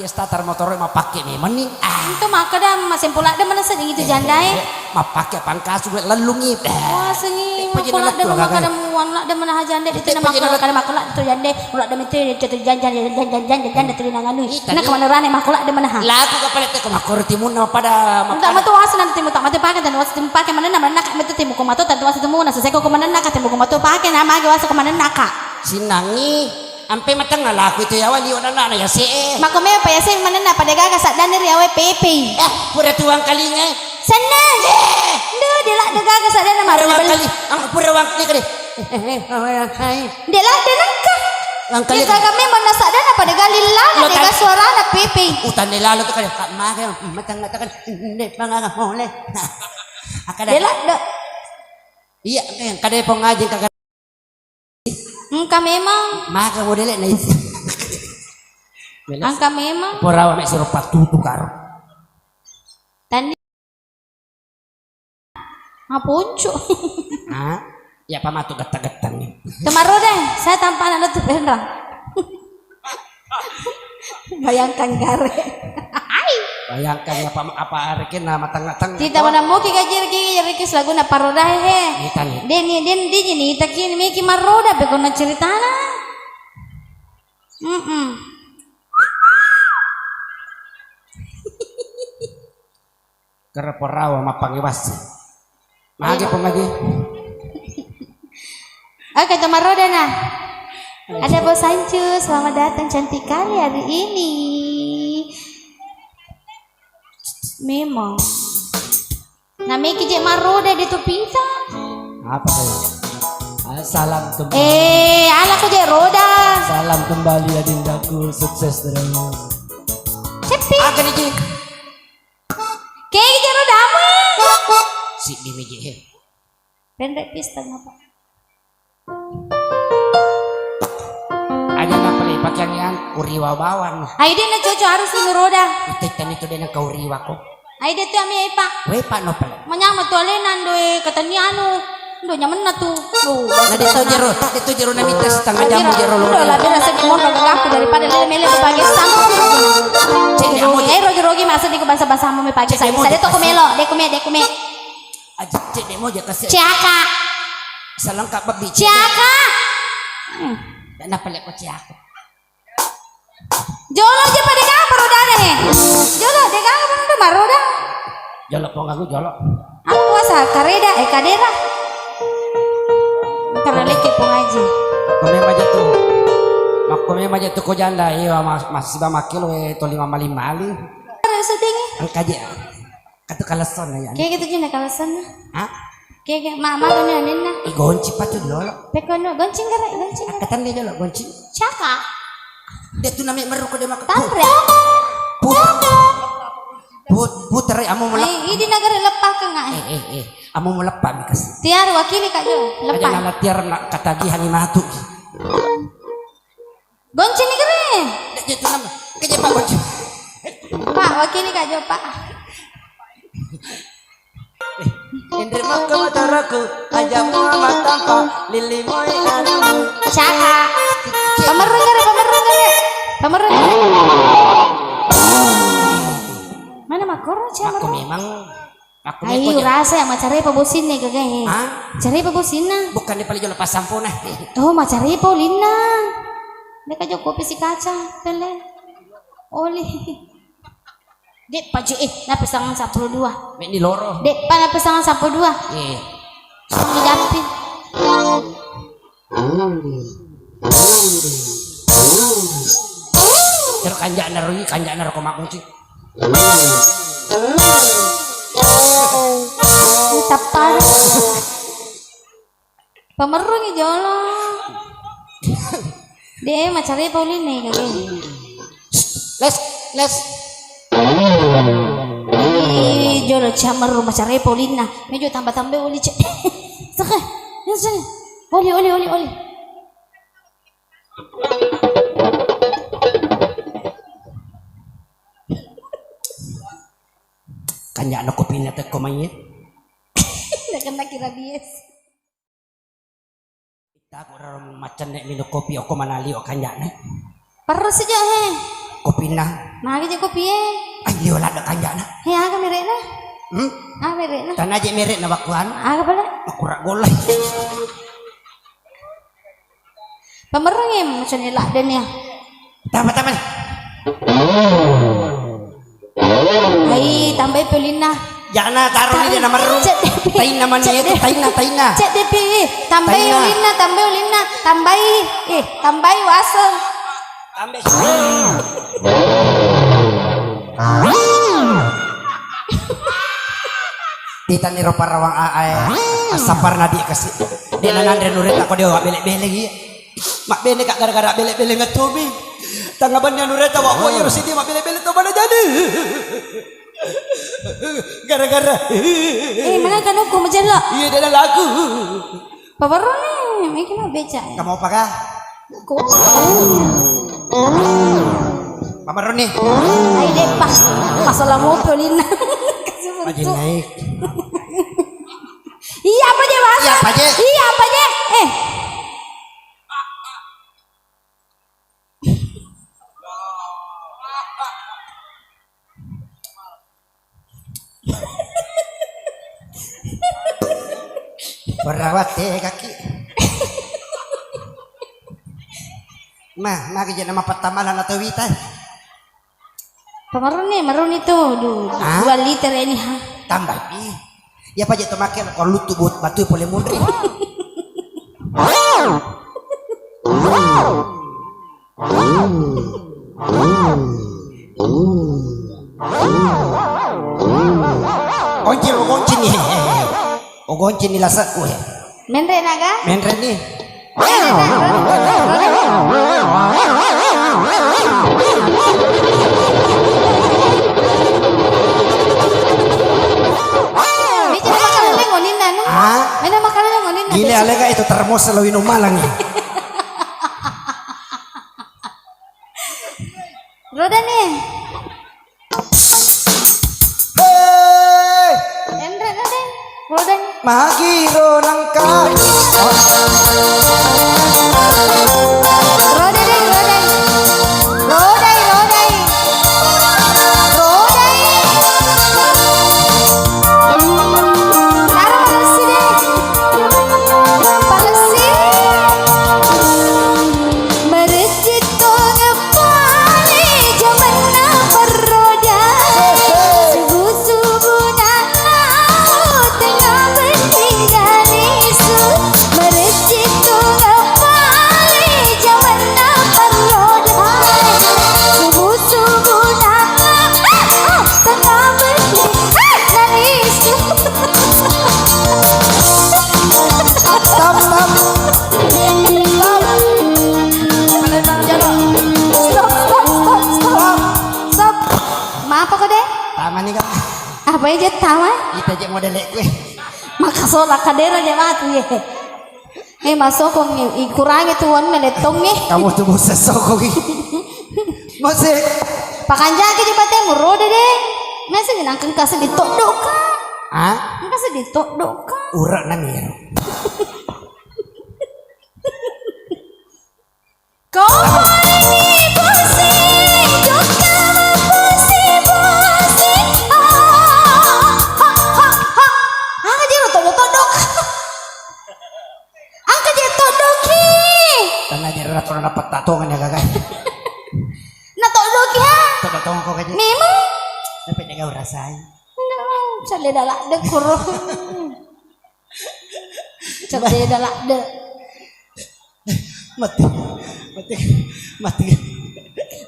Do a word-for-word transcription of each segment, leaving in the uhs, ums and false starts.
Starter motoro mappakke memang ni. Ah. Itu makkeda masempo ladde mana seding itu jandae. Mappakke pangkasu lellungi. Wah, sengi mako ladde mana kada muan ladde mana hajande itu nama kada mako ladde tu jande. Ladde itu jande jande jande jande tu nanganui. Nah, kemana rane mako ladde mana ha. Laku kapale teko makoro timunna pada. Enggak matu asal nanti timu tak mati pakai dan wasit pakai mana mana nak itu timu ko matu tadi wasit timu nasa seko ko mana nak timu ko matu pakai nama agi wasit ko mana nak. Sinangi. Ampe matengnga laku itu yawa liu nana na yase e. Mako meo pa yase manenna pada gaga saddanna ri awe pepe. Eh, pura tuang kalinga. Senna. Eh. Ndu, de la de gaga saddanna pura wang kali. Ang pura wang kali kali. Eh, eh, eh, oh, ya, hai. De la de nengka. Wang kali. De gaga memang na saddanna pada gali lana de ga suarana pepe. Utan de lalo tu kali. Kak mage matengnga tekan. De pangaga hole. Akada. De la de. Iya, kan kada pong aja kagak. Engka memang. Maka modele na isi. Engka memang. Porawa me siro patutu karo. Tani. Maponco. Ah, ya pamatu getta-getta ni. Kemaro deh, saya tampak anak tu penrang. Bayangkan gare. Bayangkan apa apa hari kena matang-matang. Kita mana muki kaji riki riki selaguna paroda he. Nita ni. Deni den dini ni taki miki maroda be kono ceritana. Mm-mm. Kera porawa mappangewassi. Mage pong aji. Oke, temaroda nah. Ada Bos Sancu, selamat datang cantik kali hari ini. Memang. Nameki je maroda di topita. Apa kaya? Ah, salam kembali. Eh, ala ko je roda. Salam kembali adindaku, sukses terus. Cepi. Aga niki. Kegi jero damu e. Siddi miji he. Pendek pistol apa? Aja na pale pakeang yang kuriwa bawang. Aide na cocok harus ini roda. Itu tani tu dena kau riwa ko. Aide tu ami ai pak. We pak no pale. Manyama tu alena ndoe katani anu. Ndo nyamenna tu. Nah, de tu jero, de tu jero na mita setengah jam jero lo. Ndo lebih rasa di mondo gagaku daripada lele mele sebagai sama. Cek de mo. Eh, rogi-rogi masa di bahasa-bahasa mau me pagi. Cek de mo. Saya de toko melo, de kume, de kume. Aja cek de mo je kasih. Ciaka. Selengkap babi. Ciaka. Hmm. Dan apa lek ko ciaka? Jolo je pada gaga rodana he. Jolo de gaga pada maroda. Jolo pong aku jolo. Aku asa kareda eh kadera. Karena leke pong aja. Kome maja tu. Mak kome maja tu ko janda iya mas mas siba makilo eh to lima mali mali. Ada sedih. Engka je. Katu kalesson ya. Kayak gitu je kalesson. Hah? Kege, ma, ma, gone anenna. I gonci patu dolo. Pekono, goncing gare, goncing gare. Akkatanni dolo, gonci. Caka. De tu nami meruko de maka. Tamre. Put. Put, putere amu melep. Eh, idi nagare leppakeng ah. Eh, eh, eh. Amu meleppa mi kasi. Tiar wakili kak jo, leppa. Aja nala tiar nak katagihan matu. Gonceng ni kere. Ndak je tu nama. Keje Pak gonceng. Pak, wakili kak jo, Pak. Indri maka mataraku, aja mua matampa, lili moi anu. Caka. Pamerreng kare, pamerreng kare. Pamerreng kare. Mana makoro, Cak? Aku memang Aku meko ayo je. Rasa ya macarepa bosinna gagae. Hah? Carepa bosinna. Bukan di paling jolo passampona. Oh, macarepa olinna. Deka jo kopi si kaca, pele. Oli. Dek paje eh, na pesangan sepuluh dua. Mek ni loro. Dek pa na pesangan sepuluh dua. Eh. Sepuluh japin. Ero kanja'na ro, kanja'na ro ko makkunci. Tappa. Pamerrungi jolo. De, macarepa ulinna kage. Les, les. Ih, jolo camerru macarepa ulinna. Mejo tambah-tambah uli cek. Seke. Seke. Oli, oli, oli, oli. Kanja'na kopinna tekko maiye. Nakennaki rabies. Tako raro maccenne minum kopi okko manali o kanja'na. Perru sija he. Kopinna. Magi je kopi e? Anjo ladde kanjana. He, aga merekna? Hmm? Aga merekna? Tanaje merekna bakkuan. Aga pale? Makura golla. Pamerreng e, macam ni ladde ni. Tambah, tambah. Ai, tambai pe ulinna. Jana taro ni dia namerru. Cedde pi. Tainna mani itu, tainna, tainna. Cedde pi. Tambai ulinna, tambai ulinna, tambai. Eh, tambai waseng. Tambai. Titani ro parawang a-, ae. Assaparna di kasi. Dia nananre nureta ko dia bele-bele gi. Mabbene ka gara-gara bele-bele ngatomi. Tangnga banni anureta wa ko yero sidi mabbele-bele to mana jadi. Gara-gara. Eh, mana kanukku majella? Iya, dia lagu. Paparone, meki mau beca. Kamu apa kah? Ko. Paparone. Ai deppa. Masalah mopo lina. Lagi naik. Iya apa je bahasa? Iya apa je? Iya apa je? Eh. Perawat te kaki. Mah, magi je nama pertama lah atau wita. Pamaruni, maruni tu, du, ah? Dua liter ini ha. Tambah pi. Iya pa je to make ko luttu buat batu pole munri. Gonci lo gonci ni. Oh gonci ni lasekku he. Menre naga? Menre ni. Mena makalele ngoninna nu. Ah? Mena makalele ngoninna. Gile alega itu termos lo inung malang. Roda ni. Hei! Enre na deh, rodai. Magiro nangka. Rodai deh, rodai. Rodai, rodai. Rodai. Taro palessi deh. Palessi. Marejjitto ngappale jamanna parrodai. Subu-subu nannau tengnga benni nalisu. Marejjitto ngappale jamanna parrodai. Subu-subu nannau tengnga benni nalisu. Stop, stop. Stop, stop, stop, stop. Stop. Maapa ko, De? Tamani, Kak. Apa aja tama? Ita je modele kue. Maka sola kadera je matu ye. Eh, masoko ngi, ikurangi tu wan meletong eh. Kamu tuh buset soko ki. Masih. Pakanjaki je batemu rode, De. Masa nangkeng kasih ditodok, Kak. Ah? Kasih ditodok, Kak. Urak nami ya. Ko pole ni bosi, jokka mapposi-posi. Ah, ha, ha, ha. Aga jero toddo-toddo. Engka je toddoki. Tana jero toddo dapat tatongan ya gagai. Na toddoki ha. Toddo tongko gaji. Memang. Tapi jaga urasai. Nah, cale dalak dekuro. Cale dalak de. Mati, mati, mati.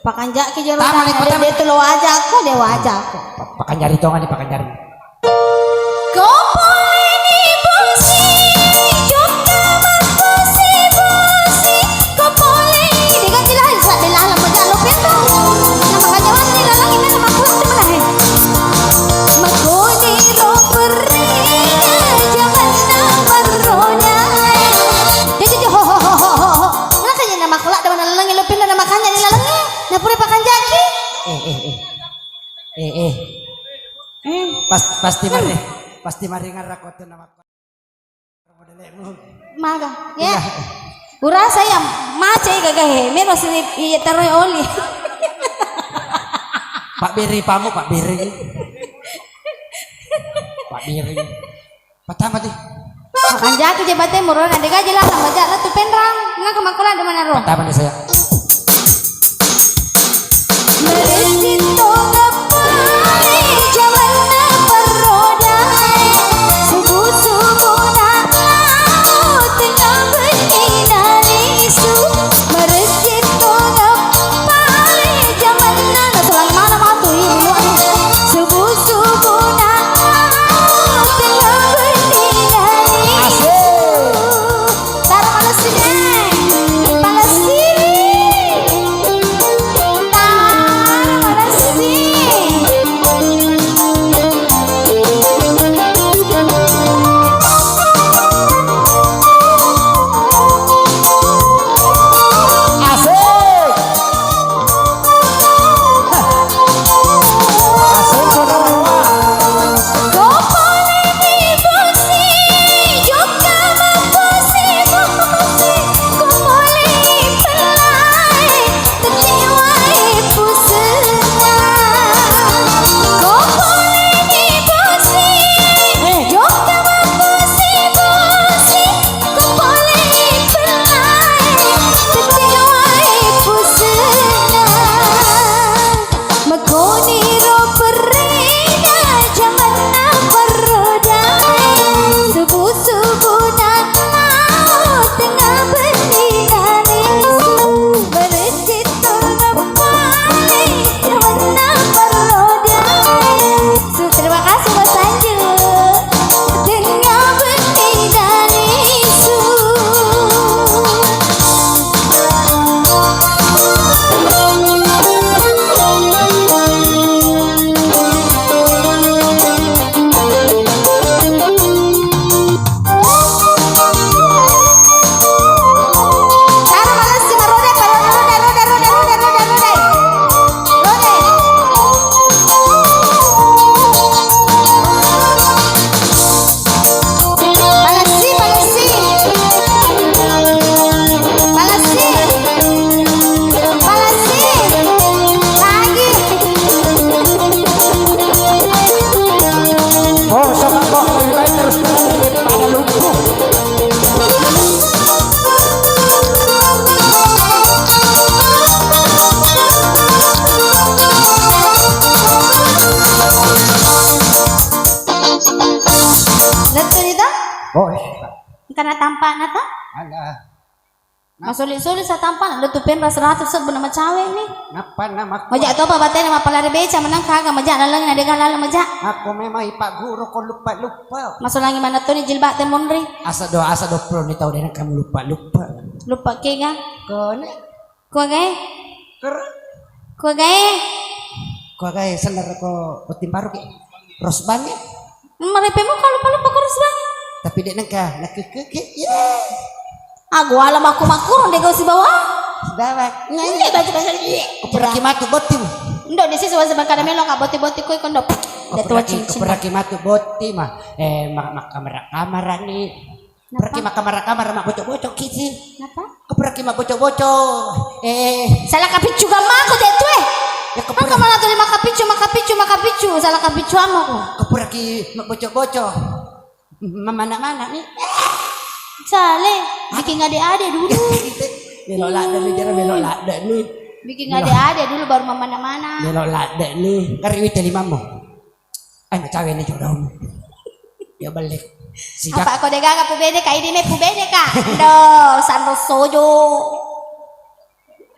Pakanjaki jero. Tama ni, tama. De tu lo waja aku, de waja aku. Pa-, pakanjari tongan ni, pakanjari. Ko pole ni bosi, jokka mapposi-posi. Ko pole ni, diganti lain, sa-, dilalang maja lo peto. Nama kajawan ni lalang ini nama kuat di mana, he? Makoni ro perrina jamanna parrodai. Jajah, jajah, ho, ho, ho. Naka je nama kolak dewa nalengi lo pindah nama kanja di lalengi. Napure pakanjaki. Eh, eh, eh. Eh, eh. Eh. Pas-, pasti mari, pasti mari ngarako tu nama. Maga, ya. Iya. Urasa ya, mace gaga he, mero sini iya taroi oli. Pabbere pamu, pabbere. Pabbere. Patama ti. Manjaki je batemu ro, na de gaji laleng maja, lettu penrang. Ngaka makkola de mana ro? Patama ni saya. Merencit tongeng pale jamanna perrodae, subu-subuna lau tengah benni nalisu. Merencit tongeng pale jamanna, nasulang mana matu ibu. Subu-subuna lau tengah benni nalisu. Asik. Tara malessi, Dek. Malessi. Tara malessi. Asik. Asik, saudara. Ko pole ni bosi, jokka mapposi-posi, ko pole ni pellai, tette wae pusenna. Ko pole ni bosi, jokka mapposi-posi, ko pole ni pellai, tette wae pusenna. Makoniro perrena jamanna perrodae, subu-subuna lau tengah benni nalisu. Merencit tongeng pale jamanna perrodae. Terima kasih, Bos Sanju. Tengah benni nalisu. Taro malessi maroda, taro roda, roda, roda. Roda. Palessi, palessi. Palessi. Palessi. Lagi. Oh, sama kok, lebih baik terus terang daripada lumpuh. Lettu ni to? Oh, iya. Engkana tampana to? Alah. Masuli-suli sa tampana, lettu penra seratus sebbu na macawe ni. Nappa na makku. Maja topa batena mappalari beca menang kaga maja laleng na dega laleng maja. Makku memang ipagguru ko luppa-luppa. Masulangi mana to ni jilbab te monri. Asa do, asa do puluh ni tau dena kamu luppa-luppa. Luppa kega? Kone. Kuagae? Ker- Kuagae? Kuagae seller ko botting baru ke? Rosbang ya? Maripe mo kalau kalau pokok rosbang. Tapi dek nengka, nak ke ke ke. Iya. Aku alam aku makurang dek kau sibawa. Sibawa. Nggak, ini baju pasal iya. Kuperaki matu botting. Ndo di sisi wasa bangkana melo nggak botting-botting kue kondo. Kuperaki matu botting mah. Eh, mak mak kamera kamera nih. Napa? Pergi maka mara kamar mak bocok-bocok kisi. Napa? Kepergi mak bocok-bocok. Eh. Salah kapiccu gammaku te tue. Ya kepergi. Maka malah tuli maka piccu, maka piccu, maka piccu. Salah kapiccu amaku. Kepergi mak bocok-bocok. Mana-mana nih. Sale, bikin ade-ade dulu. Belok lada nih, jara belok lada nih. Bikin ade-ade dulu baru mana-mana. Belok lada nih. Kari wite limamu. Ai macawe ni jodohmu. Ya balik. Sijak. Apa ko degaga pubene ka, ini me pubene ka. Do, sanro sojo.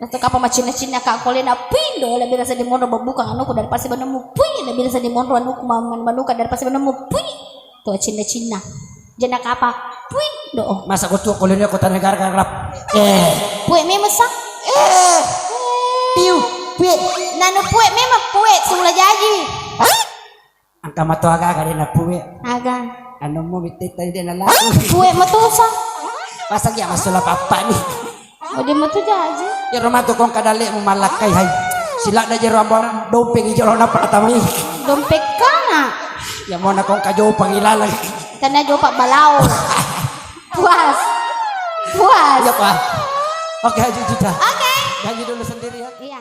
Atau kapa macinna-cinna ka kolena pindo, lebih rasa di monro bebuka anuku daripada sebenarmu pui, lebih rasa di monro anuku man manuka daripada sebenarmu pui. Tuh cinna-cinna. Jena kapa pui do. Masa ko tuo kolena kota negara garap. Eh. Pui memang sa. Eh. Piu. Pui. Nanu pui memang pui sula jaji. Engka matoa aga aga de' napuwe. Aga. Anu mo mittetta de' nalaku. Puwe matosa. Masa kia masula pappa ni. Ode matu jaji. Iyaro matu kongka dalle'mu mallakkai hai. Siladda jero ambo dompeng i jolo nappa natamai. Dompeng kana. Iya mona kongka jopang ilaleng. Tania jopa balao. Puas. Puas. Iya, Pak. Oke, Haji Juta. Oke. Haji dulu sendiri ya. Iya.